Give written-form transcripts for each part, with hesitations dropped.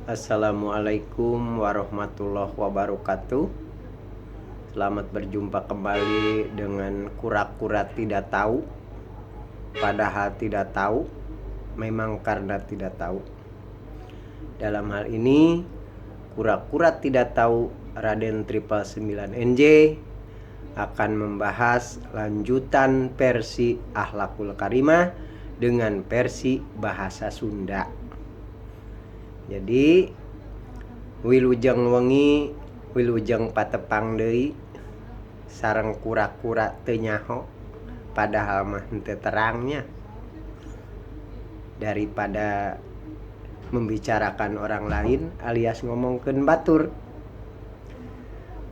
Assalamualaikum warahmatullahi wabarakatuh. Selamat berjumpa kembali dengan kura-kura tidak tahu. Padahal tidak tahu, memang karena tidak tahu. Dalam hal ini, kura-kura tidak tahu Raden 999 NJ akan membahas lanjutan versi Akhlakul Karimah dengan versi bahasa Sunda. Jadi wilujeng wengi, wilujeng patepang deui sareng kura-kura teu nyaho, padahal mah henteu terangnya. Daripada membicarakan orang lain alias ngomongkeun batur,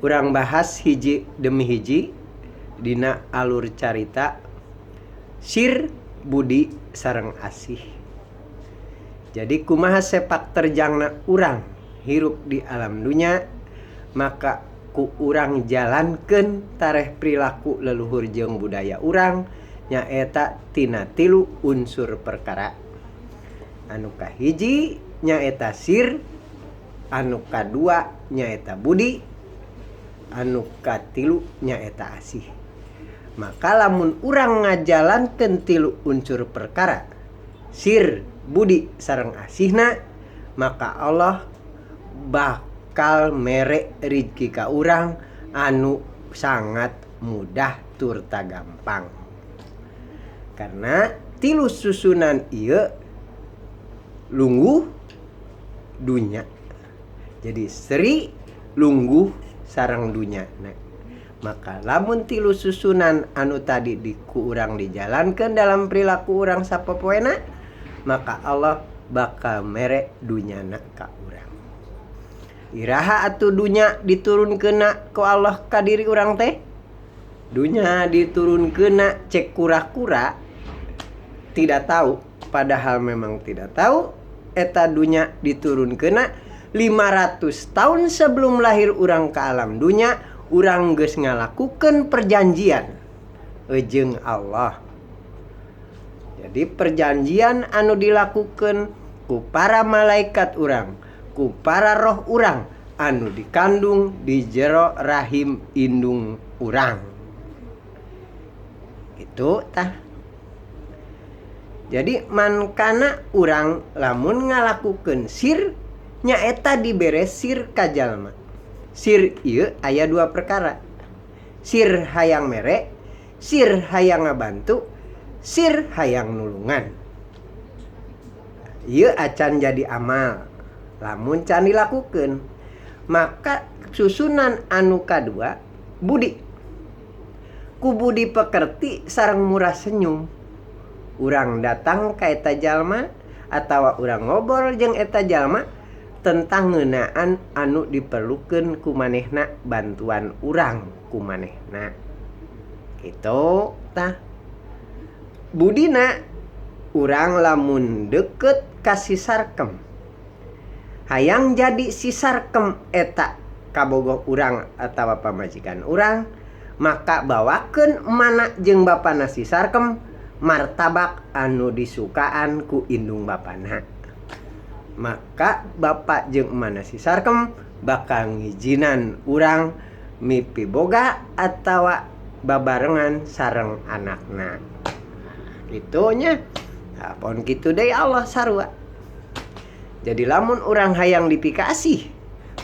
urang bahas hiji demi hiji dina alur carita sir, budi, sareng asih. Jadi kumaha sepak terjangna urang hirup di alam dunya, maka ku urang jalankeun tareh perilaku leluhur jeung budaya urang, nyaeta tina tilu unsur perkara. Anu kahiji nyaeta sir, anu kadua nyaeta budi, anu katilu nyaeta asih. Maka lamun urang ngajalankeun tilu unsur perkara, sir, budi, sareng asihna, maka Allah bakal mere rizki ka urang anu sangat mudah turta gampang. Karena tilu susunan ieu lungguh dunya. Jadi seri, lungguh, sareng dunya. Nah, maka lamun tilu susunan anu tadi di ku urang dijalankan dalam perilaku urang sapopoena, maka Allah bakal mere dunyana ka urang. Iraha atuh dunya diturunkeunna ku Allah ka diri urang teh? Dunya diturunkeunna cek kura-kura tidak tahu, padahal memang tidak tahu eta dunya diturunkeunna 500 tahun sebelum lahir urang ke alam dunya. Urang geus ngalakukeun perjanjian jeung Allah. Jadi perjanjian anu dilakukan ku para malaikat urang, ku para roh urang anu dikandung di jero rahim indung urang itu tah. Jadi mankana urang lamun ngalakukeun sir, nyaeta dibere sir ka jalma. Sir ieu aya dua perkara: sir hayang mere, sir hayang ngabantu, sir hayang nulungan. Ieu acan jadi amal lamun can dilakukeun. Maka susunan anu kadua budi, ku budi pekerti sareng murah senyum urang datang ka eta jalma atawa urang ngobrol jeung eta jalma tentang ngeunaan anu diperlukeun ku manehna, bantuan urang ku manehna gitu tah. Budina urang lamun deket ka si sarkem, hayang jadi si sarkem eta kabogoh urang atawa pamajikan urang, maka bawakeun mana jeung bapana si sarkem martabak anu disukaan ku indung bapana, maka bapak jeung mana si sarkem bakal ngijinan urang mipiboga atawa babarengan sareng anakna gitunya. Nah, pon kitu deui Allah sarua. Jadi lamun urang hayang dipikasih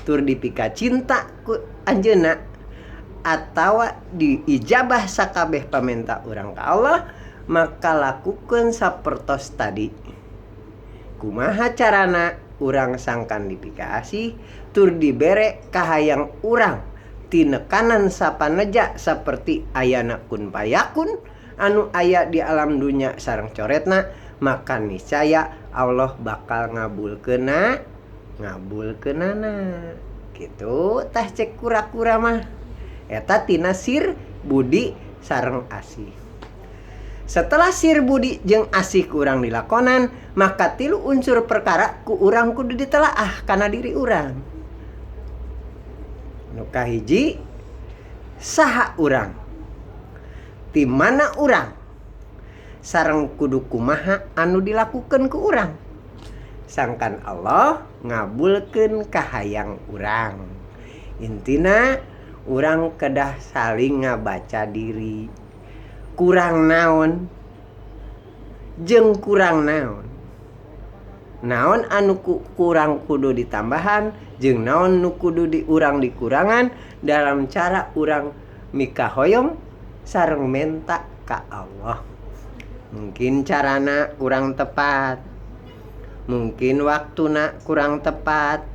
tur dipika cinta ku anjeunna atawa diijabah sakabeh pamenta urang ka Allah, maka lakukeun sapertos tadi. Kumaha carana urang sangkan dipikasih tur dibere kahayang urang tinekanan sapaneja seperti ayana kun payakun anu aya di alam dunya sareng coretna, maka niscaya Allah bakal ngabulkeunna, ngabulkeunana gitu tah. Cek kura-kura mah eta tina sir, budi, sareng asih. Setelah sir, budi, jeung asih ku urang dilakonan, maka tilu unsur perkara ku urang kudu ditelaah kana diri urang. Nu kahiji, saha urang, ti mana urang, sareng kudu kumaha anu dilakukan ku urang. Sangkan Allah ngabulkeun kahayang urang. Intina urang kedah saling ngabaca diri. Kurang naon jeung kurang naon. Naon anu kurang kudu ditambahan jeung naon nu kudu diurang dikurangan dalam cara urang mikahoyong sareng menta ka Allah. Mungkin carana kurang tepat, mungkin waktuna kurang tepat,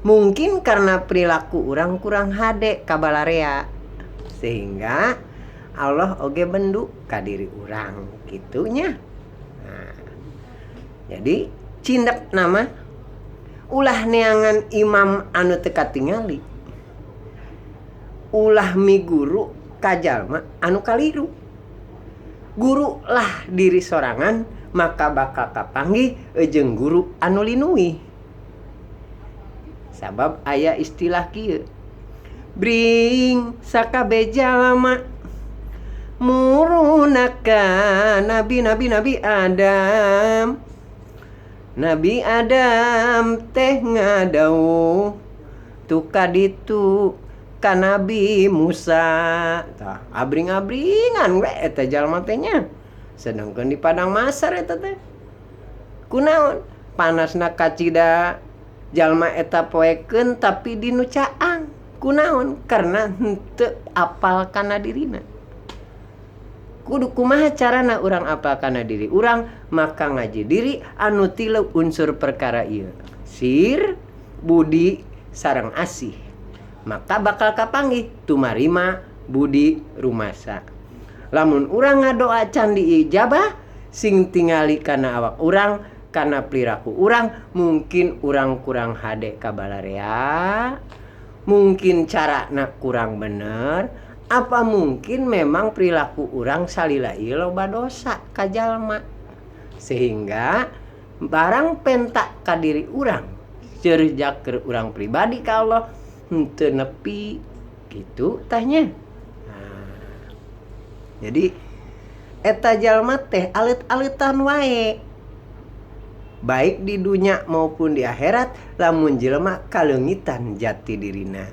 mungkin karena perilaku urang kurang hade ka balarea sehingga Allah oge bendu ka diri urang kitunya. Nah, jadi cindak nama ulah neangan imam anu teu katingali, ulah miguru ka jalma anu kaliru. Guru lah diri sorangan maka bakal kapanggih jeung guru anu linuih. Sabab aya istilah kieu, bring sakabeh jalma murunaka nabi nabi nabi Adam. Nabi Adam teh ngadauh tu kaditu ka Nabi Musa. Tah abring-abringan we eta jalma teh nya. Sedangkan di padang masar eta teh kunaon panasna kacida jalma eta poekeun tapi dinu caang. Kunaon? Karena henteu apal kana dirina. Kudu kumaha carana urang apal kana diri urang? Maka ngaji diri anu tilu unsur perkara ieu, sir, budi, sareng asih. Maka bakal kapanggih tumarima budi rumasa. Lamun urang ngadoa can diijabah, sing tingali kana awak urang, kana perilaku urang, mungkin urang kurang hade ka balarea, mungkin carana kurang bener, apa mungkin memang perilaku urang salila ieu loba dosa ka jalma. Sehingga barang penta ka diri urang, ceur jaker urang pribadi ka Allah henteu nepi gitu tahnya. Nah, jadi eta jalma teh alit-alitan wae baik di dunia maupun di akhirat lamun jelema kaleungitan jati dirina.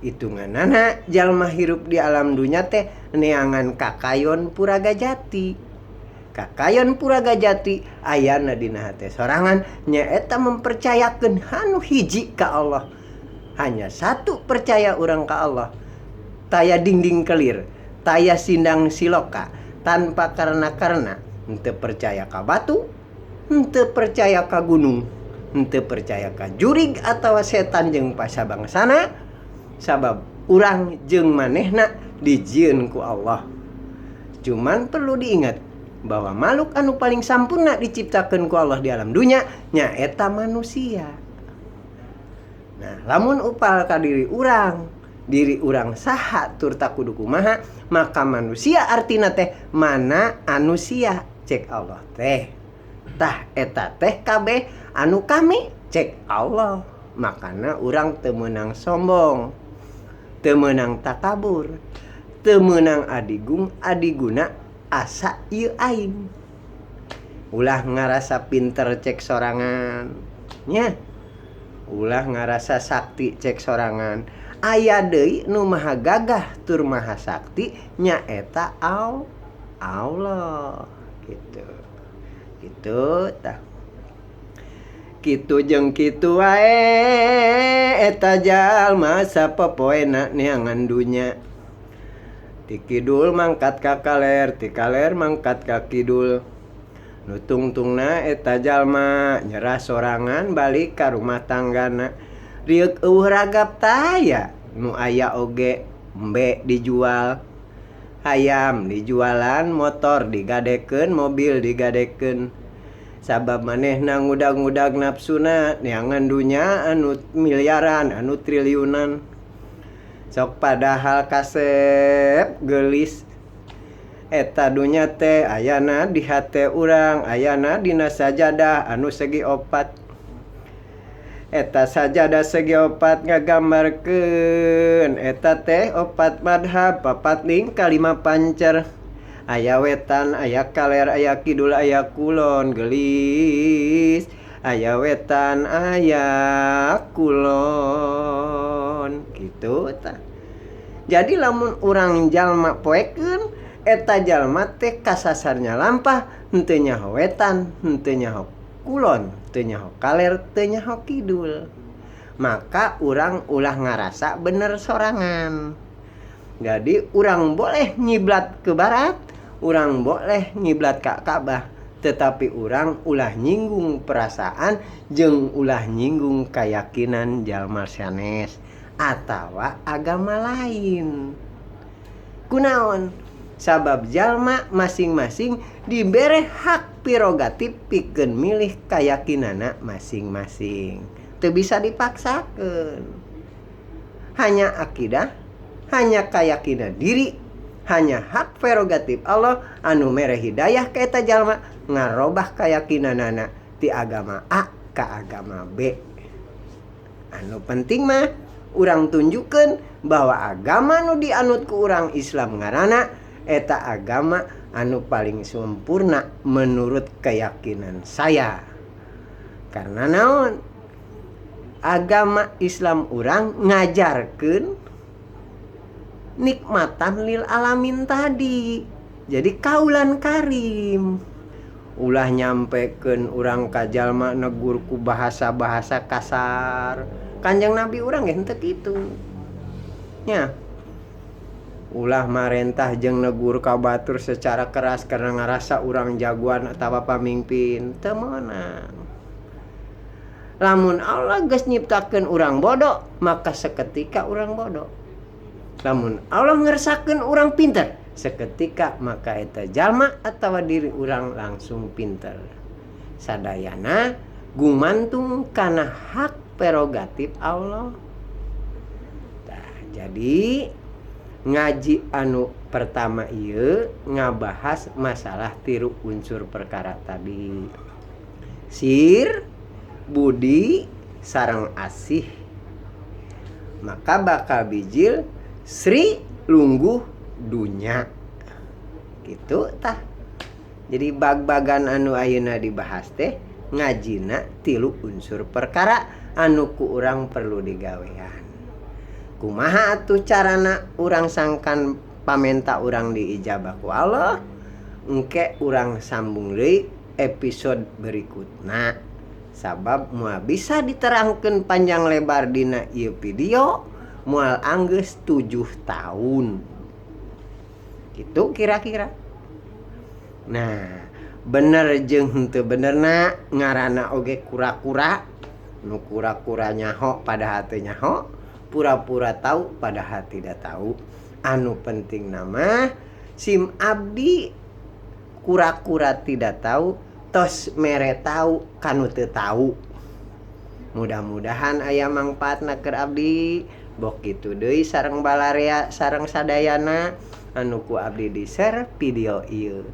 Hitunganana jalma hirup di alam dunya teh neangan kakayon puraga jati. Kakayon puraga jati ayana dina hate sorangan nyaeta mempercayakeun anu hiji ka Allah. Hanya satu percaya urang ka Allah. Taya dingding kelir, taya sindang siloka, tanpa karena-karena. Henteu percaya ka batu, henteu percaya ka gunung, henteu percaya ka jurig atawa setan jeung pasabangsana. Sabab urang jeung manehna dijieun ku Allah. Cuman perlu diingat bahwa makhluk anu paling sampurna diciptakeun ku Allah di alam dunya nyaeta manusia. Nah, lamun upal ka diri urang saha tur kudu kumaha, maka manusia artina teh mana anusia cek Allah teh. Tah eta teh kabeh anu kami cek Allah. Makana urang teu meunang sombong, teu meunang takabur, teu meunang adigung adiguna asa ieu aing. Ulah ngarasa pinter cek sorangan nya, ulah ngarasa sakti cek sorangan. Aya deui nu maha gagah tur maha sakti nyaeta Allah gitu. Gitu tah. Kitu jeung kitu wae eta jalma sapopoena neangan dunya. Ti kidul mangkat ka kaler, ti kaler mangkat ka kidul. Nu tungtungna eta jalma nyerah sorangan balik ka rumah tanggana. Rieuk eueuh ragap taya, nu aya oge embe dijual, hayam dijualan, motor digadekeun, mobil digadekeun. Sabab manehna ngudag-ngudag nafsuna neangan dunya anu miliaran, anu triliunan. Sok padahal kasep geulis eta dunya teh ayana di hate urang, ayana dina sajadah anu segi opat. Eta sajadah segi opat ngagambarkeun eta teh opat madhab, papat lingka lima pancer. Aya wetan aya kaler aya kidul aya kulon geulis aya wetan aya kulon gitu tah. Jadi lamun urang jalma poekeun eta jalma teh kasasarnya lampah henteu nyaho wetan henteu nyaho kulon teu nyaho kaler teu nyaho kidul. Maka urang ulah ngarasa bener sorangan. Jadi urang boleh ngiblat ke barat, urang boleh ngiblat ka Ka'bah, tetapi urang ulah nyinggung perasaan jeung ulah nyinggung keyakinan jalma sanes atawa agama lain. Kunaon? Sabab jalma masing-masing dibere hak prerogatif pikeun milih keyakinanna masing-masing. Teu bisa dipaksakeun. Hanya akidah, hanya keyakinan diri, hanya hak prerogatif Allah anu mere hidayah ka eta jalma ngarobah keyakinanana ti agama A ka agama B. Anu penting mah urang tunjukkeun bahwa agama nu dianut ku urang Islam ngaranna eta agama anu paling sempurna menurut keyakinan saya. Karena naon? Agama Islam urang ngajarkeun nikmatan lil alamin tadi. Jadi kaulan karim. Ulah nyampekeun urang ka jalma negur ku bahasa-bahasa kasar. Kanjeng Nabi urang ge henteu kitu. Nya. Ulah marentah jeung negur ka batur secara keras karena ngarasa urang jagoan atawa pamimpin. Teu meunang. Lamun Allah geus nyiptakeun urang bodoh, maka seketika urang bodoh. Lamun Allah ngersakeun urang pinter, seketika maka eta jalma atawa diri urang langsung pinter. Sadayana gumantung kana hak prerogatif Allah. Tah, jadi ngaji anu pertama ieu ngabahas masalah tiru unsur perkara tadi. Sir, budi, sareng asih. Maka bakal bijil Sri lungguh dunya. Gitu tah. Jadi bag-bagan anu ayeuna dibahas teh ngajina tilu unsur perkara anu ku urang perlu digawean. Kumaha atuh carana urang sangkan pamenta urang diijabah ku Allah? Engke urang sambung deui episode berikutna. Sabab moal bisa diterangkeun panjang lebar dina ieu video, moal anggeus 7 tahun. Gitu kira-kira. Nah, bener jeung henteu benerna ngaranna oge kura-kura. Nu kura-kura nyaho padahal teu nyaho, pura-pura tahu padahal tidak tahu. Anu penting nama sim abdi kura-kura tidak tahu tos mere tahu kanu teu tahu. Mudah-mudahan aya mangpaatna keur abdi. Bok kitu deui sareng balarea sareng sadayana anu ku abdi di-share video ieu.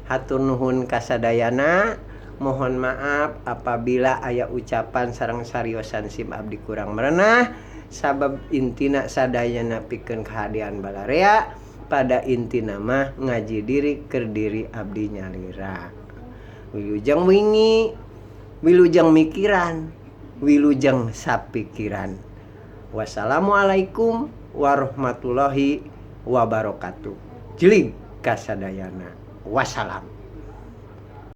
Hatur nuhun kasadayana. Mohon maaf apabila aya ucapan sareng sariosan sim abdi kurang merenah. Sabab intina sadayana pikeun kahadean balarea, pada intina mah ngaji diri keur diri abdi nyalira. Wilujeng wingi, wilujeng mikiran, wilujeng sapikiran. Wassalamualaikum warahmatullahi wabarakatuh. Jelig kasadayana. Wassalam.